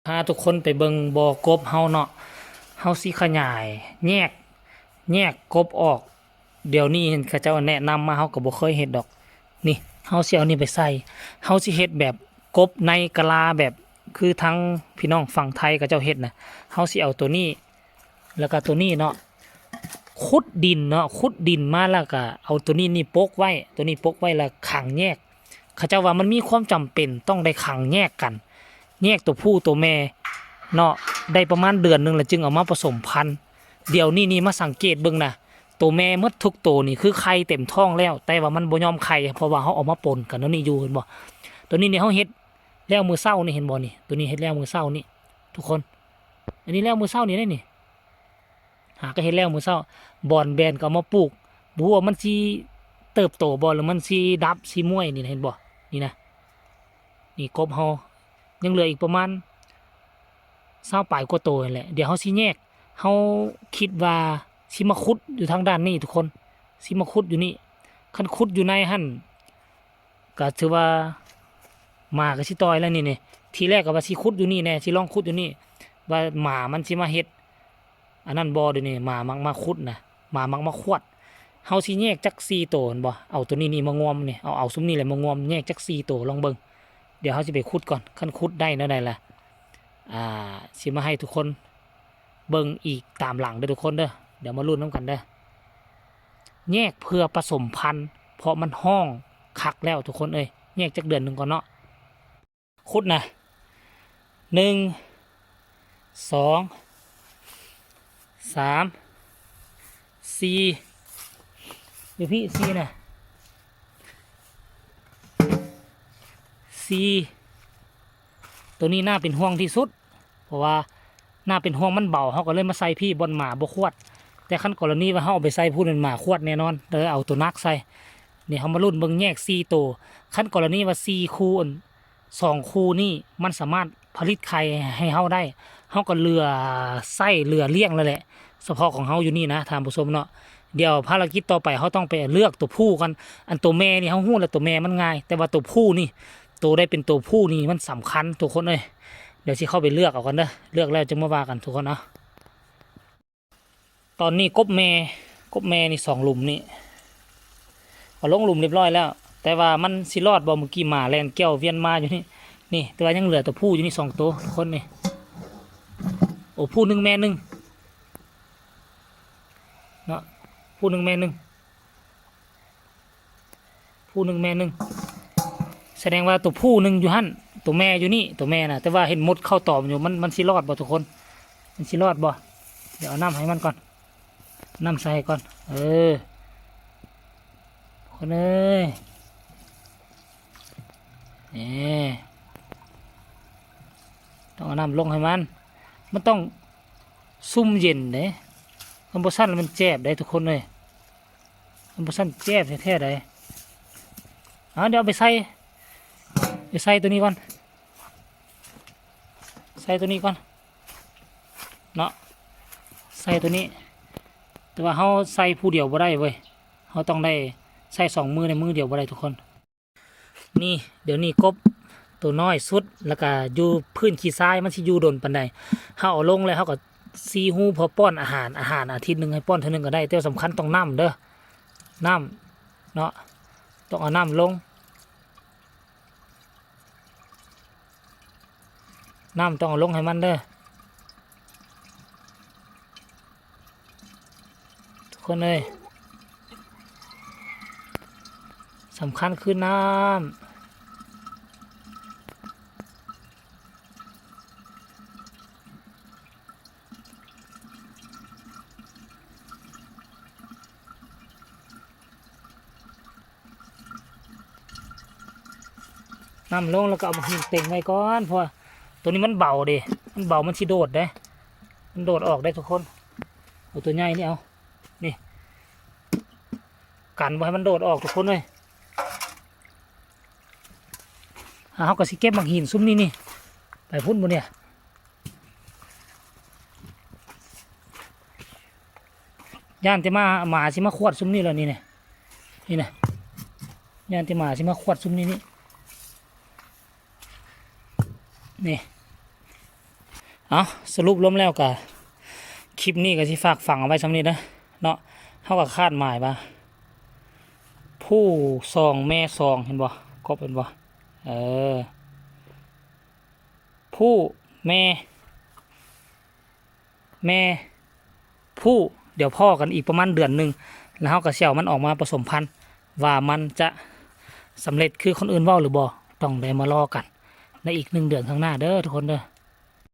ພາທຸກຄົນໄປເບິ່ງບໍ່ກົບເຮົາເນາະ. ເຮົາຊິຂະຫຍາຍແຍກ ແຍກກົບອອກ. ດຽວນີ້ເຫັນເຂົາເຈົ້າແນະນຳມາ ເຮົາກໍບໍ່ເຄີຍເຮັດດອກ. ນີ້ ເຮົາຊິເອົານີ້ໄປໃສ່. ເຮົາຊິເຮັດແບບກົບໃນກະລາ ແບບຄືທາງພີ່ນ້ອງຝັ່ງໄທເຂົາເຈົ້າເຮັດນະ. ເຮົາຊິເອົາໂຕນີ້ ແລ້ວກໍໂຕນີ້ເນາະ ຂຸດດິນເນາະ, ຂຸດດິນມາແລ້ວກໍເອົາໂຕນີ້ນີ້ປົກໄວ້, ໂຕນີ້ປົກໄວ້ແລ້ວຂັງແຍກ. ເຂົາເຈົ້າວ່າມັນມີຄວາມຈຳເປັນຕ້ອງໄດ້ຂັງແຍກກັນ, ແຍກໂຕຜູ້ໂຕແມ່ເນາະ, ໄດ້ປະມານເດືອນໜຶ່ງແລ້ວຈຶ່ງເອົາມາປະສົມພັນ. ດຽວນີ້ນີ້ມາສັງເກດເບິ່ງນະ, ໂຕແມ່ໝົດທຸກໂຕນີ້ຄືໄຂ່ເຕັມທ້ອງແລ້ວ, ແຕ່ວ່າມັນບໍ່ຍອມໄຂ່ ເພາະວ່າເຮົາເອົາມາປົນກັນ. ໂຕນີ້ຢູ່ ເຫັນບໍ່? ໂຕນີ້ນີ້ເຮົາເຮັດແລ້ວມື້ເຊົ້ານີ້, ເຫັນບໍ່ນີ້? ໂຕນີ້ເຮັດແລ້ວມື້ເຊົ້ານີ້ທຸກຄົນ, ອັນນີ້ແລ້ວມື້ເຊົ້ານີ້ເດ້ນີ້. ຫາກໍເຮັດແລ້ວມື້ເຊົ້າ, ບ່ອນແບນກໍເອົາມາປູກ. ບໍ່ຮູ້ວ່າມັນຊິເຕີບໂຕບໍ່ ຫຼືມັນຊິດັບ ຊິມ້ວຍນີ້ນະ, ເຫັນບໍ່? ນີ້ນະ, ນີ້ກົບເຮົາຍັງເຫຼືອອີກປະມານຊາວປາຍກວ່າໂຕຫັ້ນແຫຼະ. ດຽວເຮົາຊິແຍກ, ເຮົາຄິດວ່າຊິມາຂຸດຢູ່ທາງດ້ານນີ້ທຸກຄົນ, ຊິມາຂຸດຢູ່ນີ້. ຄັນຂຸດຢູ່ໃນຫັ້ນ ກໍຖືວ່າໝາກໍຊິຕ່ອຍແລ້ວນີ້. ນີ້ ທີແລກກໍວ່າຊິຂຸດຢູ່ນີ້ແດ່, ຊິລອງຂຸດຢູ່ນີ້ ວ່າໝາມັນຊິມາເຮັດອັນນັ້ນບໍ່.ດຽວນີ້ໝາມັກມາຂຸດນະ, ໝາມັກມາຂວດ. ເຮົາຊິແຍກຈັກສີ່ໂຕ ເຫັນບໍ່? ເອົາໂຕນີ້ນີ້ມາງວມນີ້, ເອົາ ເອົາຊຸມນີ້ແຫຼະມາງວມ, ແຍກຈັກສີ່ໂຕລອງເບິ່ງ. ດຽວເຮົາຊິໄປຂຸດກ່ອນ, ຄັນຂຸດໄດ້ແນວໃດລະ ອ່າ ຊິມາໃຫ້ທຸກຄົນເບິ່ງອີກຕາມຫຼັງເດີທຸກຄົນເດີ. ດຽວມາລຸ້ນນຳກັນເດີ. ແຍກເພື່ອປະສົມພັນ ເພາະມັນຮ້ອງຄັກແລ້ວທຸກຄົນເອີຍ. ແຍກຈັກເດືອນໜຶ່ງກ່ອນເນາະ. ຂຸດນະ ໜຶ່ງ ສອງ ສາມ ສີ່ ຢູ່ພີ້ ສີ່ນະ ສີ່. ໂຕນີ້ໜ້າເປັນຫ່ວງທີ່ສຸດ ເພາະວ່າໜ້າເປັນຫ່ວງມັນເບົາ, ເຮົາກໍເລີຍມາໃສ່ພີ້ບ່ອນໝາບໍ່ຂວດ. ແຕ່ຄັນກໍລະນີວ່າເຮົາເອົາໄປໃສ່ພູ້ນັ້ນ ໝາຂວດແນ່ນອນ, ເລີຍເອົາໂຕໜັກໃສ່. ນີ້ເຮົາມາລຸ້ນເບິ່ງແຍກສີ່ໂຕ, ຄັນກໍລະນີວ່າສີ່ຄູ່ ອັນ ສອງຄູ່ນີ້ມັນສາມາດຜະລິດໄຂ່ໃຫ້ເຮົາໄດ້, ເຮົາກໍເຫຼືອໃຊ້ເຫຼືອລ້ຽງແລ້ວແຫຼະ, ສະເພາະຂອງເຮົາຢູ່ນີ້ນະທ່ານຜູ້ຊົມເນາະ. ດຽວພາລະກິດຕໍ່ໄປເຮົາຕ້ອງໄປເລືອກໂຕຜູ້ກ່ອນ. ອັນໂຕແມ່ນີ້ເຮົາຮູ້ແລ້ວ ໂຕແມ່ມັນງ່າຍ, ແຕ່ວ່າໂຕຜູ້ນີ້ ໂຕໄດ້ເປັນໂຕຜູ້ນີ້ມັນສຳຄັນທຸກຄົນເອີຍ. ດຽວຊິເຂົ້າໄປເລືອກເອົາກ່ອນເດີ, ເລືອກແລ້ວຈຶ່ງມາວ່າກັນທຸກຄົນເນາະ. ຕອນນີ້ກົບແມ່ ກົບແມ່ນີ້ສອງຫຼຸມນີ້ ເອົາລົງຫຼຸມຮຽບຮ້ອຍແລ້ວ, ແຕ່ວ່າມັນຊິລອດບໍ່? ມື້ກີ້ໝາແລ່ນກ່ຽວວຽນມາຢູ່ນີ້ ນີ້, ແຕ່ວ່າຍັງເຫຼືອໂຕຜູ້ຢູ່ນີ້ສອງໂຕ ທຸກຄົນນີ້. ໂອ້ ຜູ້ໜຶ່ງແມ່ໜຶ່ງເນາະ, ຜູ້ໜຶ່ງແມ່ໜຶ່ງ. ຜູ້ໜຶ່ງແມ່ໜຶ່ງ ສະແດງວ່າໂຕຜູ້ໜຶ່ງຢູ່ຫັ້ນ, ໂຕແມ່ຢູ່ນີ້, ໂຕແມ່ນະ. ແຕ່ວ່າເຫັນມົດເຂົ້າຕອມຢູ່, ມັນ ມັນຊິລອດບໍ່ທຸກຄົນ? ມັນຊິລອດບໍ່? ດຽວເອົານ້ຳໃຫ້ມັນກ່ອນ, ນ້ຳໃສ່ໃຫ້ກ່ອນ. ເອີ ຄົນເອີຍ ນີ້ ຕ້ອງເອົານ້ຳລົງໃຫ້ມັນ, ມັນຕ້ອງຊຸ່ມເຢັນເດ້, ຄັນບໍ່ຊັ້ນມັນແຈບເດ້ທຸກຄົນເອີຍ. ມັນບໍ່ຊັ້ນແຈບແທ້ໆໃດ. ເອົາ ດຽວເອົາໄປໃສ່ ໄປໃສ່ໂຕນີ້ກ່ອນ, ໃສ່ໂຕນີ້ກ່ອນເນາະ, ໃສ່ໂຕນີ້. ແຕ່ວ່າເຮົາໃສ່ຜູ້ດຽວບໍ່ໄດ້ເວີຍ, ເຮົາຕ້ອງໄດ້ໃສ່ສອງມື, ໃນມືດຽວບໍ່ໄດ້ທຸກຄົນ. ນີ້ ດຽວນີ້ກົບໂຕນ້ອຍສຸດ ແລ້ວກະຢູ່ພື້ນຂີ້ຊາຍ ມັນຊິຢູ່ດົນປານໃດ? ເຮົາເອົາລົງແລ້ວ ເຮົາກໍຊີຮູ ພໍປ້ອນອາຫານ, ອາຫານອາທິດໜຶ່ງໃຫ້ປ້ອນເທື່ອໜຶ່ງກໍໄດ້, ແຕ່ວ່າສຳຄັນຕ້ອງນ້ຳເດີ, ນ້ຳເນາະ, ຕ້ອງເອົານ້ຳລົງ. ນ້ຳຕ້ອງເອົາລົງໃຫ້ມັນເດີ ທຸກຄົນເອີຍ, ສຳຄັນຄືນ້ຳ. ນ້ຳລົງແລ້ວກໍເອົາໝາກຫີນເຕັງໄວ້ກ່ອນ, ເພາະວ່າໂຕນີ້ມັນເບົາເດ້, ມັນເບົາ ມັນຊິໂດດເດ້, ມັນໂດດອອກໄດ້ທຸກຄົນ. ເອົາໂຕໃຫຍ່ນີ້ເອົາ, ນີ້ ກັນບໍ່ໃຫ້ມັນໂດດອອກທຸກຄົນເອີຍ. ອ່າ ເຮົາກໍຊິເກັບໝາກຫີນຊຸມນີ້ນີ້ ໄປພຸ້ນບໍ່ນີ້? ຢ້ານແຕ່ໝາ ໝາຊິມາຂວດຊຸມນີ້ແຫຼະນີ້ນະ, ນີ້ນະ, ຢ້ານແຕ່ໝາຊິມາຂວດຊຸມນີ້ນີ້. ນີ້ ເອົາ ສະຫຼຸບລວມແລ້ວກະ ຄລິບນີ້ກະຊິຝາກຝັງເອົາໄວ້ຊ່ຳນີ້ເດີເນາະ. ເຮົາກະຄາດໝາຍວ່າ ຜູ້ສອງແມ່ສອງ ເຫັນບໍ່? ກົບເຫັນບໍ່? ເອີ ຜູ້ແມ່ ແມ່ຜູ້ ດຽວພໍ້ກັນອີກປະມານເດືອນໜຶ່ງ ແລ້ວເຮົາກະຊິເອົາມັນອອກມາປະສົມພັນ ວ່າມັນຈະສຳເລັດຄືຄົນອື່ນເວົ້າຫຼືບໍ່ ຕ້ອງໄດ້ມາລໍກັນໃນອີກໜຶ່ງເດືອນຂ້າງໜ້າເດີທຸກຄົນເດີ.